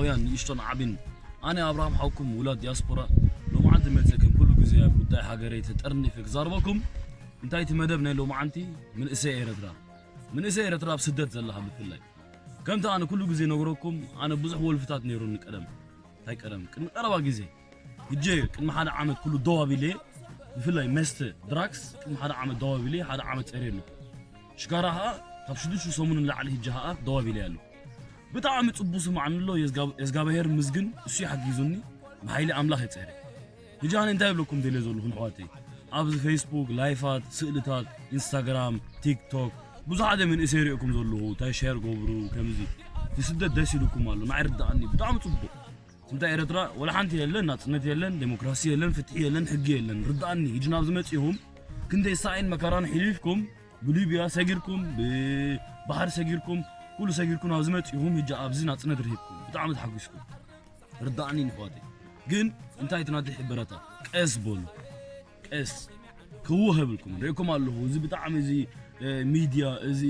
ያን ንእሽቶን ዓቢን፣ ኣነ ኣብርሃም ሓውኩም ውላድ ዲያስፖራ። ሎማዓንቲ መጽእ ከም ኩሉ ግዜ ኣብ ጉዳይ ሃገረይ ተጠርኒፈ ክዛርበኩም። እንታይ እቲ መደብ ናይ ሎማዓንቲ? መንእሰይ ኤረትራ። መንእሰይ ኤረትራ ኣብ ስደት ዘለኻ ብፍላይ። ከምቲ ኣነ ኩሉ ግዜ ነግረኩም፣ ኣነ ብዙሕ ወልፍታት ነይሩኒ ቀደም። እንታይ ቀደም? ቅድሚ ቀረባ ግዜ። ሕጂ ቅድሚ ሓደ ዓመት ኩሉ ደው ኣቢለ፣ ብፍላይ መስተ፣ ድራግስ፣ ቅድሚ ሓደ ዓመት ደው ኣቢለ፣ ሓደ ዓመት ጸርየ ኣለኹ። ሽጋራ ኸኣ ካብ ሽዱሽተ ሰሙን ንላዕሊ ሕጂ ኸኣ ደው ኣቢለ ኣለኹ። ብጣዕሚ ጽቡቅ ስምዓኒ ኣሎ። የዝጋ-፣ የዝጋብሄር ምስግን፣ እሱ ይሓጊዙኒ፣ ብሓይሊ ኣምላኽ እየ ጸርየ። ሕጂ ኣነ እንታይ እብለኩም ደልየ ዘለኹ ንሕዋተይ፣ ኣብዚ ፌስቡክ፣ ላይፋት፣ ስእልታት፣ ኢንስታግራም፣ ቲክቶክ፣ ብዙሓት መንእሰይ ሪእኩም ዘለኹ፣ እንታይ ሸር ገብሩ፣ ከምዚ፣ እቲ ስደት ደስ ኢሉኩም ኣሎ፣ ንዓይ ርድኣኒ፣ ብጣዕሚ ጽቡቅ። ስምታ ኤረትራ ወላ ሓንቲ የለን፣ ናጽነት የለን፣ ዴሞክራሲ የለን፣ ፍትሒ የለን፣ ሕጊ የለን። ርድኣኒ፣ ሕጂ ናብዚ መጺኹም፣ ክንደይ ሳይን መከራን ሒሊፍኩም፣ ብሊብያ ሰጊርኩም፣ ብባሕሪ ሰጊርኩም፣ ኩሉ ሰጊርኩም ኣብዚ መጺኹም፣ ሕጂ ኣብዚ ናጽነት ረኺብኩም። ብጣዕሚ ተሓጒስኩም። ርድኣኒ ንሕዋተይ። ግን እንታይ እቲ ናተይ ሕበረታ? ቀስ በሉ። ቀስ። ክውህ የብልኩም። ርእየኩም ኣለኹ። እዚ ብጣዕሚ እዚ፣ እ፣ ሚድያ፣ እዚ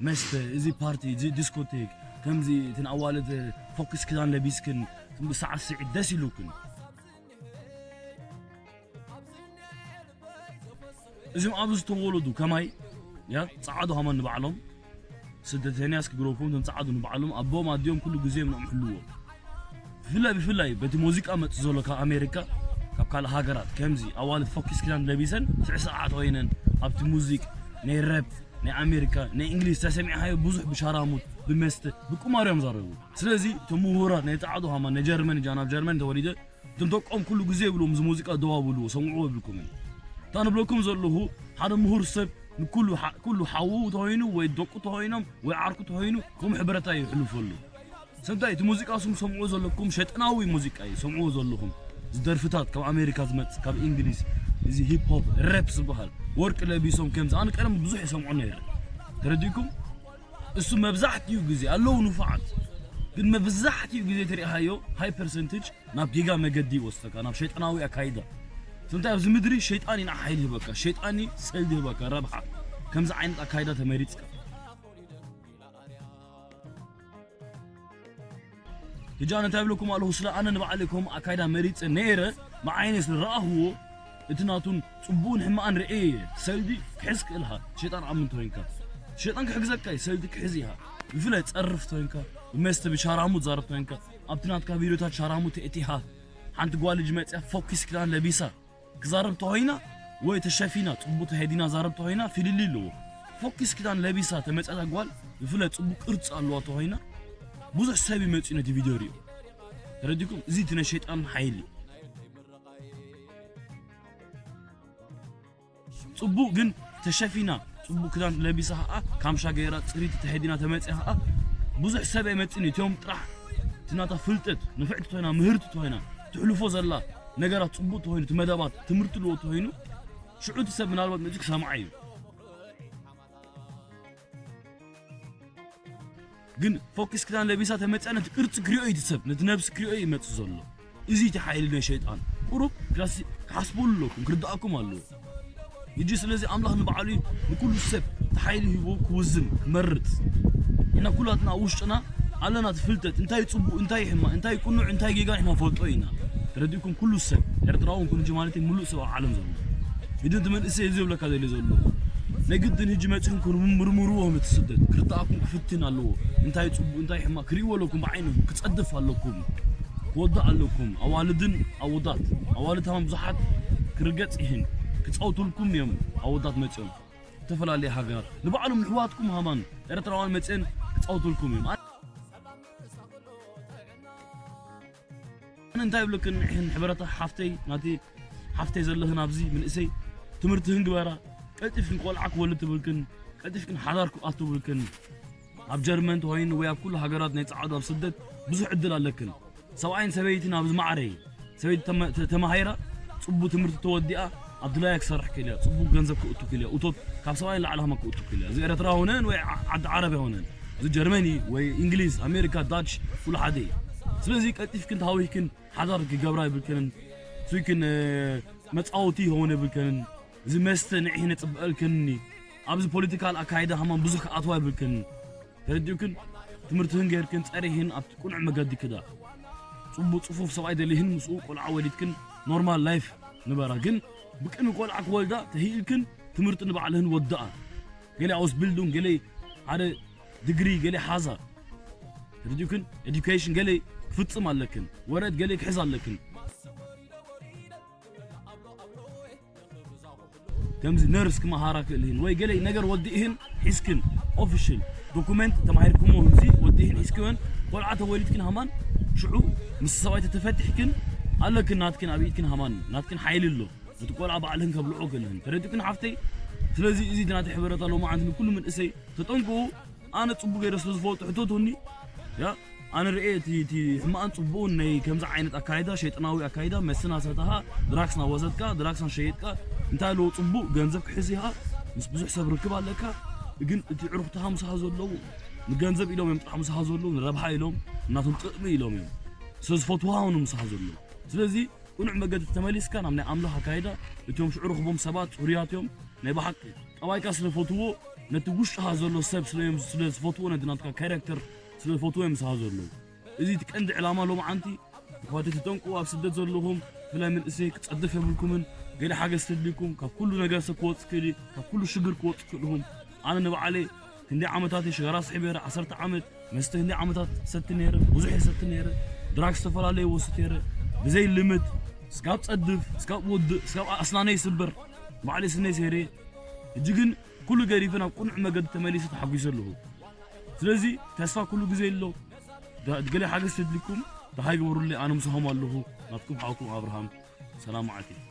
መስተ፣ እዚ ፓርቲ፣ እዚ ዲስኮቴክ፣ ከምዚ እተን ኣዋልድ ፎክስ ክዳን ለቢስክን፣ ብሰዓት ስዒት ደስ ኢሉክን። እዚም ኣብዚ ዝተወለዱ ከማይ፣ ያ፣ ጸዓዱ ሃማን ንባዕሎም፣ ስደተኛስ ክግረኩም፣ እቶም ጸዓዱ ንባዕሎም፣ ኣቦም ኣዲኦም ኩሉ ግዜ እዮም ንኦም ሕልዎም። ብፍላይ፣ ብፍላይ በቲ ሙዚቃ መጽእ ዘሎ ካብ ኣሜሪካ፣ ካብ ካልእ ሃገራት፣ ከምዚ ኣዋልድ ፎኪስ ክዳን ለቢሰን፣ ስዕስዓት ኮይነን፣ ኣብቲ ሙዚቅ፣ ናይ ረፕ፣ ናይ ኣሜሪካ፣ ናይ እንግሊዝ ተሰሚዕኻዮ ብዙሕ ብሻራሙት፣ ብመስተ፣ ብቁማር እዮም ዘረቡ። ስለዚ፣ እቶም ምሁራት ናይ ጸዓዱ ሃማን፣ ናይ ጀርመን፣ ጃ ናብ ጀርመን ተወሊደ፣ እቶም ደቆም ኩሉ ግዜ ይብልዎም፣ እዚ ሙዚቃ ደው ኣብልዎ፣ ሰምዕዎ ይብልኩም እዩ። እታ ንብለኩም ዘለኹ፣ ሓደ ምሁር ሰብ ንኩሉ ሓ-፣ ኩሉ ሓዉ ተኾይኑ ወይ ደቁ ተኾይኖም ወይ ዓርኩ ተኾይኑ፣ ከምኡ ሕብረታ የሕልፈሉ። ሰምታይ፣ እቲ ሙዚቃ ስም ሰምዕዎ ዘለኩም ሸጠናዊ ሙዚቃ እዩ፣ ሰምዕዎ ዘለኹም። እዚ ደርፍታት ካብ ኣሜሪካ ዝመጽእ፣ ካብ እንግሊዝ፣ እዚ ሂፕ ሆፕ፣ ሬፕ ዝበሃል፣ ወርቂ ለቢሶም ከምዚ፣ ኣነ ቀደም ብዙሕ ይሰምዖ ነይረ። ተረዲእኩም? እሱ መብዛሕትኡ ግዜ ኣለዉ ንፉዓት፣ ግን መብዛሕትኡ ግዜ ተሪኢኻዮ፣ ሃይ ፐርሰንቴጅ ናብ ጌጋ መገዲ ይወስደካ፣ ናብ ሸይጣናዊ ኣካይዳ። ስለምንታይ ኣብዚ ምድሪ ሸይጣን ኢና ሓይሊ ይህበካ፣ ሸይጣን እዩ ሰልዲ ይህበካ፣ ረብሓ። ከምዚ ዓይነት ኣካይዳ ተመሪጽካ። ሕጂ ኣነ እንታይ እብለኩም ኣለኹ፣ ስለ ኣነ ንባዕለይ ከምኡ ኣካይዳ መሪጸ ነይረ፣ ብዓይነይ ስለ ረኣኽዎ፣ እቲ ናቱን ጽቡቕን ሕማቕን ርእየ እየ። ሰልዲ ክሕዝ ክእልኻ፣ ሸይጣን ኣብ ምንታይ ኮይንካ? ሸይጣን ክሕግዘካ እዩ፣ ሰልዲ ክሕዝ ኢኻ። ብፍላይ ጸርፍ ተኮይንካ፣ ብመስተ ብሻራሙት ዛረብ ተኮይንካ፣ ኣብቲ ናትካ ቪድዮታት ሻራሙት ተእቲኻ፣ ሓንቲ ጓል ልጅ መጽያ ፎኪስ ክዳን ለቢሳ ክዛረብ ተኮይና፣ ወይ ተሸፊና ጽቡቅ ተሄዲና ዛረብ ተኮይና፣ ፍልልይ ኣለዎ። ፎኪስ ክዳን ለቢሳ ተመጽያታ ጓል፣ ብፍላይ ጽቡቅ ቅርጺ ኣለዋ ተኮይና፣ ብዙሕ ሰብ ይመጽእ ነቲ ቪድዮ ሪኡ። ተረዲኩም? እዚ እቲ ናይ ሸይጣን ሓይሊ። ጽቡቕ ግን ተሸፊና፣ ጽቡቕ ክዳን ለቢሳ ኸኣ፣ ካምሻ ገይራ፣ ጽሪቲ ተኸዲና ተመጽያ ኸኣ፣ ብዙሕ ሰብ ኣይመጽእን እዩ። እቲኦም ጥራሕ እቲ ናታ ፍልጠት፣ ንፍዕቲ ተኾይና፣ ምህርቲ ተኾይና፣ ትሕልፎ ዘላ ነገራት ጽቡቕ ተኾይኑ፣ እቲ መደባት ትምህርቲ ኣለዎ ተኾይኑ፣ ሽዑ እቲ ሰብ ምናልባት መጺኡ ክሰምዓ እዩ። ግን ፎኪስ ክዳን ለቢሳ ተመጽያ ነቲ ቅርጺ ክሪኦ እዩ እቲ ሰብ፣ ነቲ ነብሲ ክሪኦ እዩ ይመጽእ ዘሎ። እዚ እቲ ሓይሊ ናይ ሸይጣን። ቁሩብ ክሓስ-፣ ክሓስበሉ ኣለኩም፣ ክርድኣኩም ኣለዎ። ሕጂ ስለዚ ኣምላኽ ንባዕሉ እዩ ንኩሉ ሰብ እቲ ሓይሊ ሂቡ ክውዝን፣ ክመርጽ። ኢና ኩላትና ኣብ ውሽጥና ኣለና እቲ ፍልጠት፣ እንታይ ጽቡቕ፣ እንታይ ሕማቕ፣ እንታይ ቅኑዕ፣ እንታይ ጌጋ ንሕና ንፈልጦ ኢና። ተረዲእኩም? ኩሉ ሰብ፣ ኤርትራዊ እውን ኩሉ ማለት እዩ፣ ምሉእ ሰብ ኣብ ዓለም ዘሎ። ሕጂ እቲ መንእሰይ እዚ ዝብለካ ደልየ ዘለኹ፣ ናይ ግድን ሕጂ መጺኹም ክምርምርዎ ነቲ ስደት፣ ክርድኣኩም ክፍትን ኣለዎ። እንታይ ጽቡቕ፣ እንታይ ሕማቕ ክርእይዎ ኣለኩም ብዓይንኹም፣ ክጸድፍ ኣለኩም፣ ክወዳእ ኣለኩም። ኣዋልድን ኣወዳት፣ ኣዋልድ ሃማን ብዙሓት ክርገጽ ይህን፣ ክጻውቱልኩም እዮም ኣወዳት መጺኦም። ዝተፈላለየ ሃገራት፣ ንባዕሎም ንሕዋትኩም ሃማን ኤርትራውያን መጺአን ክጻውቱልኩም እዮም። ኣነ እንታይ ይብለክን፣ ንሕን ሕብረታ ሓፍተይ፣ ናቲ ሓፍተይ ዘለኽን ኣብዚ መንእሰይ፣ ትምህርትኽን ግበራ፣ ቀልጢፍክን ቆልዓ ክወልድ ትብልክን፣ ቀልጢፍክን ሓዳር ክኣቱ ትብልክን፣ ኣብ ጀርመን ተኾይኑ ወይ ኣብ ኩሉ ሃገራት ናይ ጸዓዱ ኣብ ስደት ብዙሕ ዕድል ኣለክን። ሰብኣይን ሰበይትን ኣብዚ ማዕረ እዩ። ሰበይቲ ተመ-፣ ተ-፣ ተማሂራ፣ ጽቡቕ ትምህርቲ ተወዲኣ፣ ኣብ ድላያ ክሰርሕ ክእል እያ፣ ጽቡቕ ገንዘብ ክእቱ ክእል እያ፣ እቶት ካብ ሰብኣይ ንላዕሊ ሃማ ክእቱ ክእል እያ። እዚ ኤርትራ ሆነን ወይ ዓ-፣ ዓዲ ዓረብ ሆነን፣ እዚ ጀርመኒ ወይ እንግሊዝ፣ ኣሜሪካ፣ ዳች፣ ኩሉ ሓደ እዩ። ስለዚ ቀልጢፍክን ተሃዊኽክን ሓዳር ክገብራ ይብልክንን፣ እሱይክን፣ እ፣ መጻወቲ ይኸውን ይብልክንን፣ እዚ መስተ ንዒ ነጽብቐልክኒ፣ ኣብዚ ፖለቲካል ኣካይዳ ሃማን ብዙሕ ክኣትዋ ይብልክንን። ተረዲኡክን? ትምህርትህን ጌርክን ጸሪህን ኣብቲ ቅኑዕ መገዲ ክዳ። ጽቡቕ ጽፉፍ ሰብኣይ ደሊህን ምስኡ ቆልዓ ወሊድክን ኖርማል ላይፍ ንበራ። ግን ብቅን ቆልዓ ክወልዳ ተሂልክን ትምህርቲ ንባዕልህን ወድኣ። ገለ ኣውስቢልዱን፣ ገለ ሓደ ዲግሪ፣ ገለ ሓዛ። ተረዲኡክን? ኤዱኬሽን ገለ ክፍጽም ኣለክን። ወረድ ገለ ክሕዝ ኣለክን። ከምዚ ነርስ ክመሃራ ክእል ይህን ወይ ገለ ነገር ወዲ ይህን ሒዝክን ኦፊሽል ዶኩመንት ተማሂርክሞ ህምዚ ወዲ ይህን ሒዝክወን ቆልዓ ተወሊድክን ሃማን ሽዑ ምስ ሰብኣይ ተተፈቲሕክን ኣለክን ናትክን ኣብ ኢድክን ሃማን ናትክን ሓይሊ ኣሎ። እቲ ቆልዓ ባዕልህን ከብልዖ ክእልህን ተረዲእክን ሓፍተይ። ስለዚ እዚ ናተይ ሕበረታ ሎማዓንቲ ንኩሉ መንእሰይ ተጠንቅቑ። ኣነ ጽቡቅ ገይረ ስለ ዝፈልጦ ሕተቱኒ። ያ ኣነ ርኤ እቲ እቲ ሕማቅን ጽቡቅን ናይ ከምዚ ዓይነት ኣካይዳ ሸይጣናዊ ኣካይዳ መስና ሰተኻ ድራክስ ናወሰድካ ድራክስ ናሸየጥካ እንታይ ኣለዎ ጽቡቅ ገንዘብ ክሕዝ ኢኻ ምስ ብዙሕ ሰብ ርክብ ኣለካ። ግን እቲ ዕሩኽትኻ ምሳኻ ዘለዉ ንገንዘብ ኢሎም እዮም ጥራሕ ምሳኻ ዘለዉ ንረብሓ ኢሎም እናቶም ጥቕሚ ኢሎም እዮም ስለ ዝፈትውኻ ውን ምሳኻ ዘለዉ። ስለዚ ቅኑዕ መገዲ ተመሊስካ ናብ ናይ ኣምላኽ ኣካይዳ። እቲኦም ሽዑ ረኽቦም ሰባት ጽሩያት እዮም። ናይ ብሓቂ ጠባይካ ስለ ፈትዎ ነቲ ውሽጥኻ ዘሎ ሰብ ስለ ስለ ዝፈትዎ ነቲ ናትካ ካራክተር ስለ ዝፈትዎ እዮም ምሳኻ ዘለዉ። እዚ እቲ ቀንዲ ዕላማ ሎማዓንቲ። ኣሕዋተይ ተጠንቅቑ ኣብ ስደት ዘለኹም ብፍላይ መንእሰይ ክጸድፍ የብልኩምን። ገለ ሓገዝ ተድልዩኩም ካብ ኩሉ ነገር ሰብ ክወጽእ ክእል እዩ። ካብ ኩሉ ሽግር ክወጽእ ክእል ኢኹም። ኣነ ንባዕለይ ክንደይ ዓመታት እየ ሽጋራ ስሒበ ነይረ፣ ዓሰርተ ዓመት መስተ ክንደይ ዓመታት ሰቲ ነይረ፣ ብዙሕ እየ ሰቲ ነይረ። ድራግ ዝተፈላለየ ወስድ ነይረ። ብዘይ ልምድ ስጋብ ጸድፍ፣ ስጋብ ውድእ፣ ስጋብ ኣስናነይ ይስበር። ባዕለይ ስነይ ሰይረ። ሕጂ ግን ኩሉ ገዲፈ ናብ ቅኑዕ መገዲ ተመሊሰ ተሓጒሰ ኣለኹ። ስለዚ ተስፋ ኩሉ ግዜ ኣሎ። ዳ- ገለ ሓገዝ ተድልኩም ደሃይ ግበሩለይ፣ ኣነ ምሳኹም ኣለኹ። ናትኩም ሓውኩም ኣብርሃም። ሰላም መዓልቲ።